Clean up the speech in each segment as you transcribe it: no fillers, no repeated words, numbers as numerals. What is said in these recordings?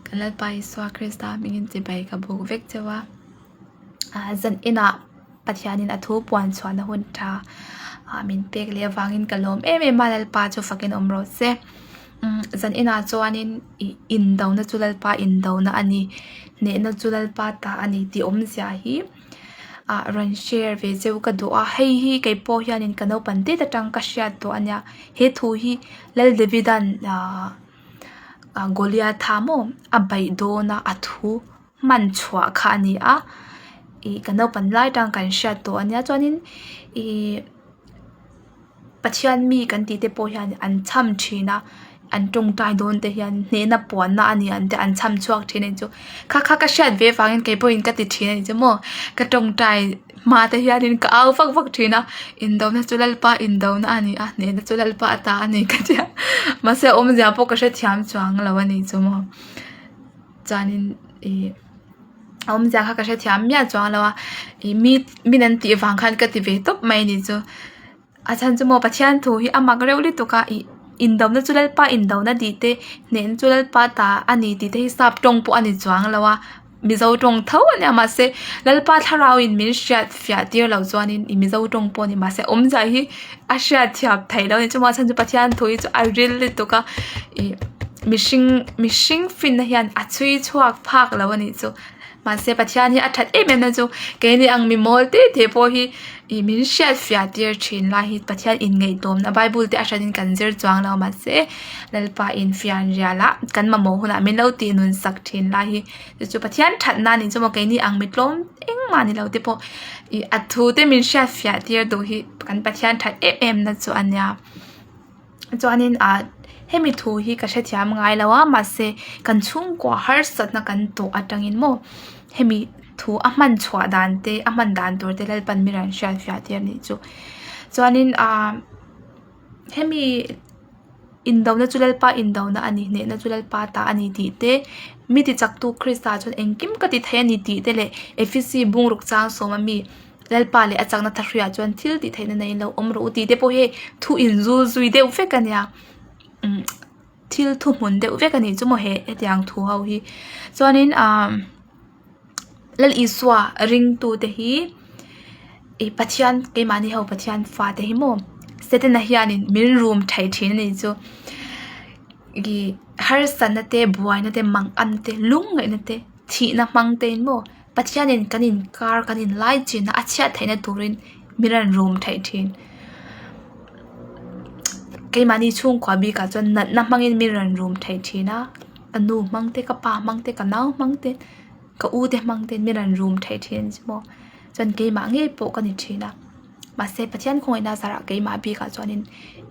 Kan Lalpa Isua Krista hmingin chibai ka buk vek cheu a, ah zan inah Pathianin a thu puan chhuahna hun tha ah min pek leh avangin ka lawm em em a Lalpa chu fakin awm rawh se. Umm zan inah chuanin ih indona chu Lalpa indona a ni hnehna chu Lalpa ta a ni tih awmzia hi ah rawn share ve cheu ka duh a hei hi kei pawh hianin ka naupang tet atang ka hriat tawh a nia he thu hi Lal Davida'n ahh Goliatha maw a beih dawn a a thu hman chhuah kha a ni a ih ka naupang lai atang kan hriat tawh a nia chuanin ihh Pathian mi kan tih te pawh hian an cham thin a an tawngtai dawn te hian hnehna puanna a ni ang te an cham chhuak thin a ni chu kha kha ka hriat ve vangin kei pawhin ka ti thin a ni chu maw ka tawngtai hma te hianin ka au vak vak thin a indona chu Lalpa indona a ni a hnehna chu Lalpa a ta a ni ka tia mahse a awmzia pawh ka hrethiam chuang lo a ni chu maw chuanin ih a awmzia kha ka hrethiam miah chuang lo a ih mi min an tih vang khan ka ti ve tawp mai a ni chu. A chhan chu maw Pathian thu hi a mak reuh lutuk a ih indona chu Lalpa indona tih te hnehna chu Lalpa ta a ni tih te hi sap tawng pawh a ni chuang lo a Mizo tawng tho a nia mahse Lalpa thlarau in min hriat fiah tir loh chuanin ih Mizo tawng pawh a ni mahse awmzia hi a hriat thiam theih loh a ni chumah chhan chu Pathian thu hi chu a ril lutuk a ih mihring mihring finna hian a chhui chhuak phak lo a nih chu. Mahse Pathian hi a that em em na chu keini ang mi mawl te te pawh hi ih min hriat fiah tir thin lai hi Pathian inngaihtlawmna bible te a hran in kan zir chuang lo mahse Lalpa infian rial ah kan mamawh hunah min lo tih nun sak thin lai hi chu chu Pathian that na ni chu maw keini ang mi tlawm engmah ni lo te pawh ih a thu te min hriat fiah tir duh hi kan Pathian that em em na chu a nia. Chuanin ah hemi thu hi ka hrethiam ngai lo a mahse kan chhungkua harsatna kan tawh atangin maw hemi thu a hman chhuah dan te a hman dan tur te Lalpan mi rawn hriat fiah tir anih chu. Chuanin ah hemi indona chu Lalpa indona a ni hnehna chu Lalpa ta a ni tih te mi ti chak tu Krista chuan engkim ka ti thei a ni tih te leh Ephesi bungruk chang sawm ami Lalpa leh a chakna thahruiah chuan thil tih theihna neiin lo awm rawh u tih te pawh hi thu inzul zui deuh vek a nia umm thil thuhmun deuh vek a nih chu maw he hetiang thu ho hi chuanin ahh Lal Isua ringtu te hi ih Pathian keimahni ho Pathian fate hi maw Setana hianin min rum theih thin a nih chu ih harsatna te buaina te mangan te lungngaihna te thihna hmang te in maw. Pathianin kan inkar kan inlai chin a a chhiat theihna turin min rawn rum theih thin. Keimahni chhungkua bikah chuan natna hmangin min rawn rum theih thin a, ka nu hmang te ka pa hmang te ka nau hmang te ka u te hmang ten min rawn rum theih thin a ni chu maw. Chuan keimah ngei pawh ka ni thin a. Mahse Pathian khawngaihna zarah keimah bikah chuanin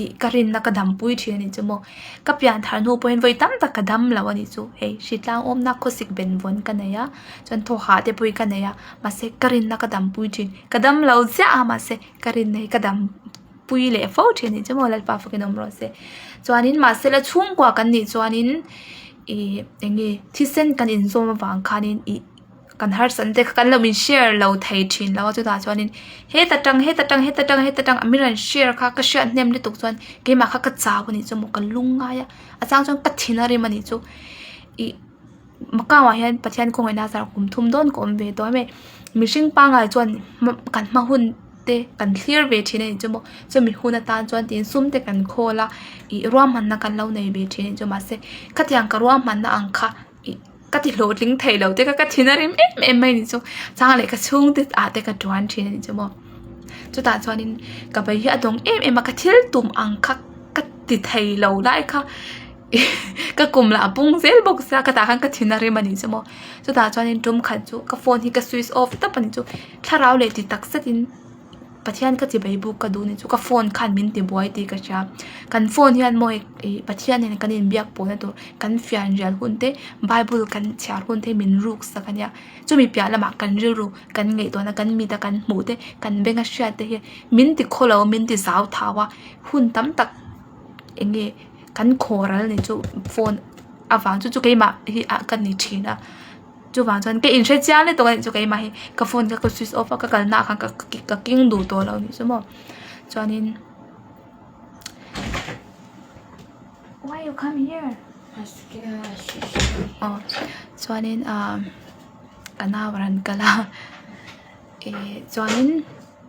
ih ka rinna ka dampui thin a nih chu maw. Ka pian thar hnu pawhin vawi tam tak ka dam lo a nih chu. Hei hritlang awmna khawsik ben vawn ka nei a, chuan thaw hah te pawhin ka nei a, mahse ka rinna ka dampui thin. Ka dam lo chiah a mahse ka rinna hi ka dampui leh fo thin a nih chu maw Lalpa fakin awm rawh se. Chuanin mahse la chhungkua kan nih chuanin ih eng nge thisen kan inzawm avang khanin ih. kan harsatna te kha kan lo in share lo thei thin lo a chutah chuanin heta tang heta tang heta tang heta tang min rawn share kha ka hriat hnem lutuk chuan keimah kha ka chau a nih chu maw ka lung ngai a a chang chuan ka thin a rim a nih chu ih Macau ah hian Pathian khawngaihna a zar kum thum dawn ka awm ve tawh em e mihring pangngai chuan kan hma hun te kan thlir ve thin a nih chu maw chumi hun atan chuan tiin sum te kan khawl a ih ruahmanna kan lo nei ve thin a nih chu mahse khatiang ka ruahmanna ang kha ih. Ka ti hlawhtling thei lo te kha ka thin a rim em em mai a ni chu chang leh ka chhungte ah te ka tuan thin a ni chu maw chutah chuanin ka bei hi a dawng em em a ka thil tum ang kha ka ti thei lo lai kha ka kum lah a pung zel bawk sia ka tah khan ka thin a rim a ni chu maw chutah chuanin tum khat chu ka phone hi ka switch off tawp a ni chu thlarau leh ti tak zetin. Pathian ka chibai buk ka duh ni chu ka phone khan min ti buai tih ka hria kan phone hian maw hei ih Pathian nen kan inbiak pawhna tur kan fian rial hun te bible kan chhiar hun te min ruk sak a nia chumi piah lamah kan rilru kan ngaihtuahna kan mit a kan hmuh te kan beng a hriat te hi min ti khaw lo min ti zau thau a hun tam tak eng nge kan khaw ral ni chu phone avang chu chu keimah hi ah ka ni thin a. Chuvang chuan ka inhre chiang lutuk a nih chu keimah hi ka phone kha ka switch off a ka kalna ah khan ka keng duh tawh lo nih chu maw chuanin why you come here? Aw chuanin ah ka nau a rawn kal a ih chuanin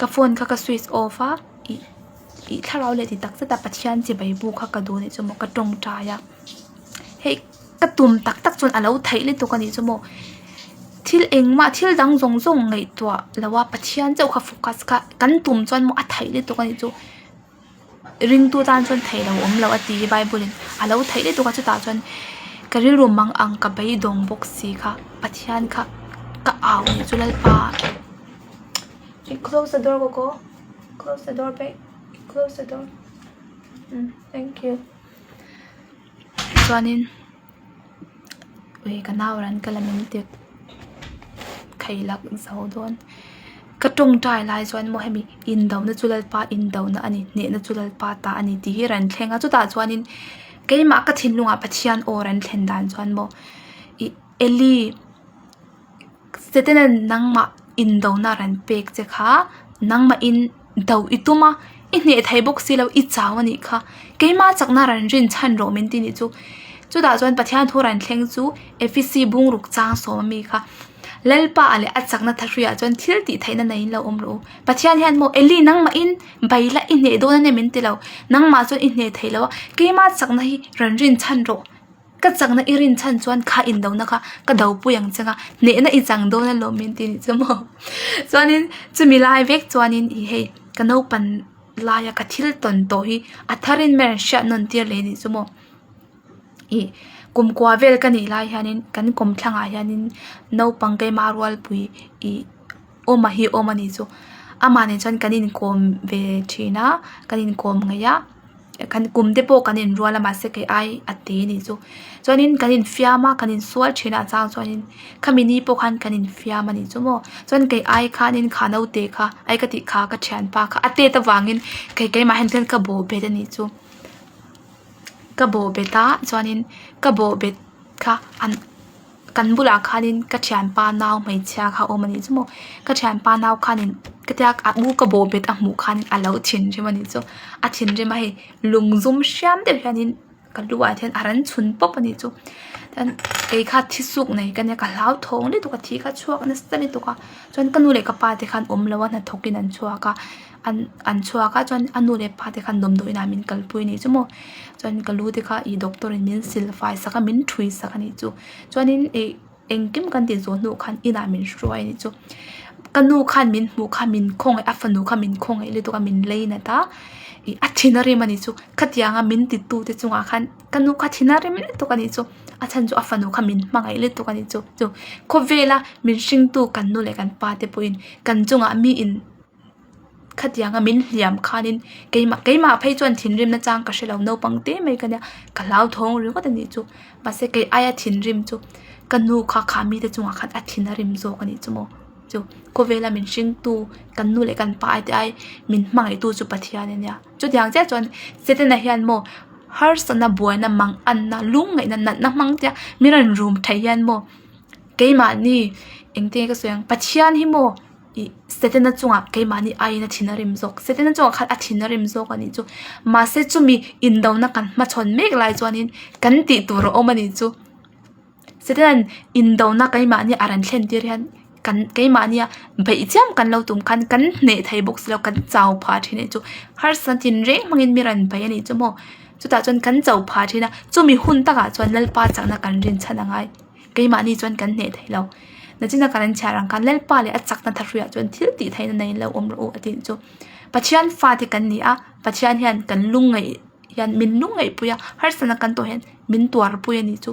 ka phone kha ka switch off a ih ih thlarau leh ti tak zet a Pathian chibai bu kha ka duh anih chu maw ka tawngtai a hei ka tum tak tak chuan a lo theih lutuk anih chu maw thil engmah thil dang zawng zawng ngaihtuah lo a Pathian chauh kha focus kha kan tum chuan maw a theih lutuk anih chu. Ringtu tan chuan theih lo awm lo a ti bible in a lo theih lutuk a chutah chuan ka rilru mang ang ka beidawng bawk si kha Pathian kha ka au anih chu Lalpa close the door kawkaw close the door babe close the door umm thank you chuanin. Ui ka nau ran ka la min ti khailak zo dawn ka tawngtai lai chuan maw hemi indona chu lalpa indona a ni hnehna chu lalpa ta a ni tih hi rawn thleng a chutah chuanin keimah ka thinlungah Pathian aw rawn thlen dan chuan maw ih Eli. Setana nangmah indona rawn pek che kha nangmahin do i tum a, i hneh thei bawk si lo i chau a nih kha. Keimah chakna rawn rin chhan rawh min ti nih chu. Chutah chuan Pathian thu rawn thleng chu Efesi bungruk chang sawm ami kha Lalpa leh a chakna thahruiah chuan thil tih theihna neiin lo awm rawh u. Pathian hian maw Eli nangmahin baila i hneh dawn a nia min ti lo. Nangmah chuan i hneh thei lo a, keimah chakna hi rawn rin chhan rawh. Ka chakna i rin chhan chuan kha indona kha ka do pui ang che nga hnehna i chang dawn alawm min ti nih chu maw chuanin chumi lai vek chuanin ih hei ka naupan laia ka thil tawn tawh hi a tharin mai an hriat nawn tir leh nih chu maw ih kum kua vel ka nih lai hianin kan kawmthlangah hianin naupang keimah rualpui ih awma hi awm a nih chu amah nen chuan kan inkawm ve thin a kan inkawm ngaih a. Kan kum te pawh kan inrual a mahse kei ai a te nih chu chuanin kan infiam a kan insual thin a chang chuanin khami ni pawh khan kan infiam a nih chu maw chuan kei ai khanin kha naute kha ai ka tih kha ka thianpa kha a tet avangin kei keimah hian ka bawh bet a nih chu ka bawh bet a chuanin ka bawh bet kha an. Kan bulah khanin ka thianpa nau hmeichhia kha a awm a nih chu maw ka thianpa nau khanin ka tia a u ka bawh bet a hmuh khanin a lo thinrim a nih chu a thinrim a hei lung zum hriam deuh hianin ka lu ah hian a rawn chhun pawp a nih chu chuan kei kha thi suk nei ka nia ka hlauthawng lutuk a thi kha chhuak nasa lutuk a chuan ka nu leh ka pa te khan awm lo a hnathawk in an chhuak a. An an chhuak a chuan a nu leh pa te khan dawmdawi inah min kalpui a nih chu maw chuan ka lu te kha ih doctor in min sil fai sak a min thui sak a nih chu chuanin ih engkim kan tih zawh hnu khan inah min hruai a nih chu ka nu khan min hmuh kha min khawngaih a fanu kha min khawngaih lutuk a min lei nat a ih a thin a rim a nih chu khatianga min ti tu te chungah khan ka nu kha thin a rim lutuk a nih chu a chhan chu a fanu kha min hmangaih lutuk a nih chu chu khawvela min hringtu kan nu leh kan pa te pawhin kan chungah mi in. Khatianga min hliam khanin keimah keimah phei chuan thinrimna chang ka hrelo naupang te mai ka nia ka hlauthawng ringawt a nih chu mahse kei aia thinrim chu ka nu kha kha mite chungah khan a thin a rim zawk a nih chu maw chu khawvela min hringtu kan nu leh kan pa te ai min hmangaih tu chu Pathian a nia chutiang chiah chuan Setana hian maw harsatna buaina mang anna lungngaihna natna hmang te a min rawn rum theih hian maw keimahni engtin nge ka sawi ang Pathian hi maw. Ih Setana chungah keimahni aiin a thin a rim zawk Setana chungah khan a thin a rim zawk a nih chu mahse chumi indona kan hmachhawn mek lai chuanin kan tih tur a awm a nih chu Setana'n indona keimahni a rawn thlen tir hian kan keimahnia beih chiam kan lo tum khan kan hneh thei bawk si lo kan chau phah thin a nih chu harsatna tinreng hmangin mi rawn bei a nih chu maw chutah chuan kan cho phah thin a chumi hun takah chuan Lalpa chakna kan rinchhan a ngai. Keimahni chuan kan hneh thei lo. Nachina kan an chhiar ang khan Lalpa leh a chakna thahruiah chuan thil tih theihna neiin lo awm rawh u a tih chu. Pathian fate kan ni a, Pathian hian kan lungngaih hian min lungngaihpui a, harsatna kan tawh hian min tuarpui a nih chu.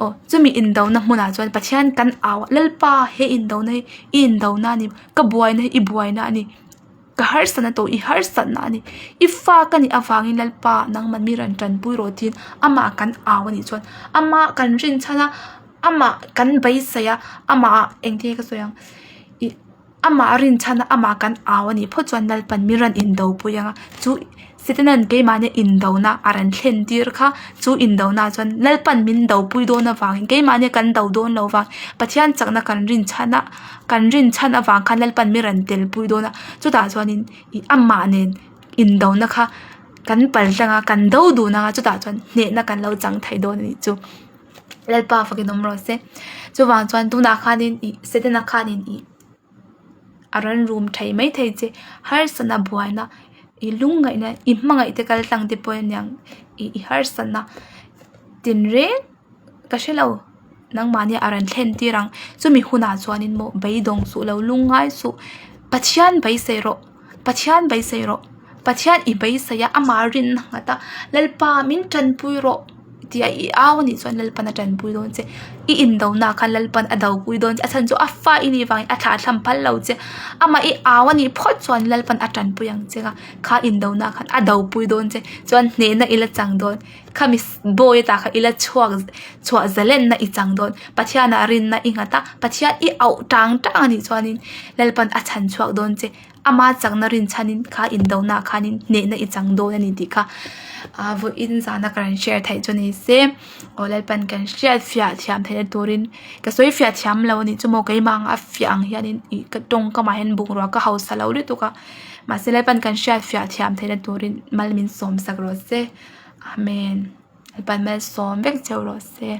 Aw chumi indona hmunah chuan Pathian kan au a, Lalpa he indona hi i indona a ni, ka buaina hi i buaina a ni. Ka harsatna tawh i harsatna a ni. I fa ka nih avangin Lalpa nangman mi rawn tanpui rawh tiin amah kan au a nih chuan amah kan rinchhan a, amah kan beisei a, amah engtin nge ka sawi ang ih amah rinchhan a amah kan au a nih phawt chuan Lalpan mi rawn indopui ang a, chu Setana'n keimahni indona a rawn thlen tir kha chu indona chuan Lalpan min dopui dawn avangin keimahni kan do dawn lo vang Pathian chakna kan rinchhan a. Kan rinchhan avang khan Lalpan mi rawn telpui dawn a, chutah chuanin ih amah nen indona kha kan pal tlang a, kan do dun ang a, chutah chuan hnehna kan lo chang thei dawn a nih chu. Lalpa fakin awm rawh se. Chuvang chuan tunah khanin ih Setana khanin ih a rawn rum thei mai thei che. Harsatna buaina i lungngaihna i hmangaih te kal tlang te pawh aniang ih i harsatna tinreng ka hre lo nangmahni a rawn thlen tir ang. Chumi hunah chuanin maw beidawng suh lo lungngai suh Pathian beisei rawh Pathian beisei rawh Pathian i beisei a amah rinna nghat a Lalpa min tanpui rawh tih a i au anih chuan Lalpan a tanpui dawn che i indona ah khan Lalpan a dopui dawn che a chhan chu a fa i nih vangin a thlah thlam phal lo che amah i au anih phawt chuan Lalpan a tanpui ang che a kha indona ah khan a dopui dawn che chuan hnehna i la chang dawn khami bawi atah kha i la chhuak chhuah zalenna i chang dawn Pathian ah rinna i nghat a Pathian i auh tang tang anih chuanin Lalpan a chhan chhuak dawn che. Ama chakna rinchhanin kha indona ah khanin hnehna i chang dawn a ni tih kha ah vawiin zana ka rawn share theih chu ni se aw Lalpan kan hriat fiah thiam theihna turin ka sawi fiah thiam lo a nih chu maw keimah anga a fiah ang hianin ih ka tawngkamah hian bungrua ka hausa lo lutuk a mahse Lalpan kan hriat fiah thiam theihna turin mal min sawm sak rawh se Amen Lalpan malsawm vek cheu rawh se.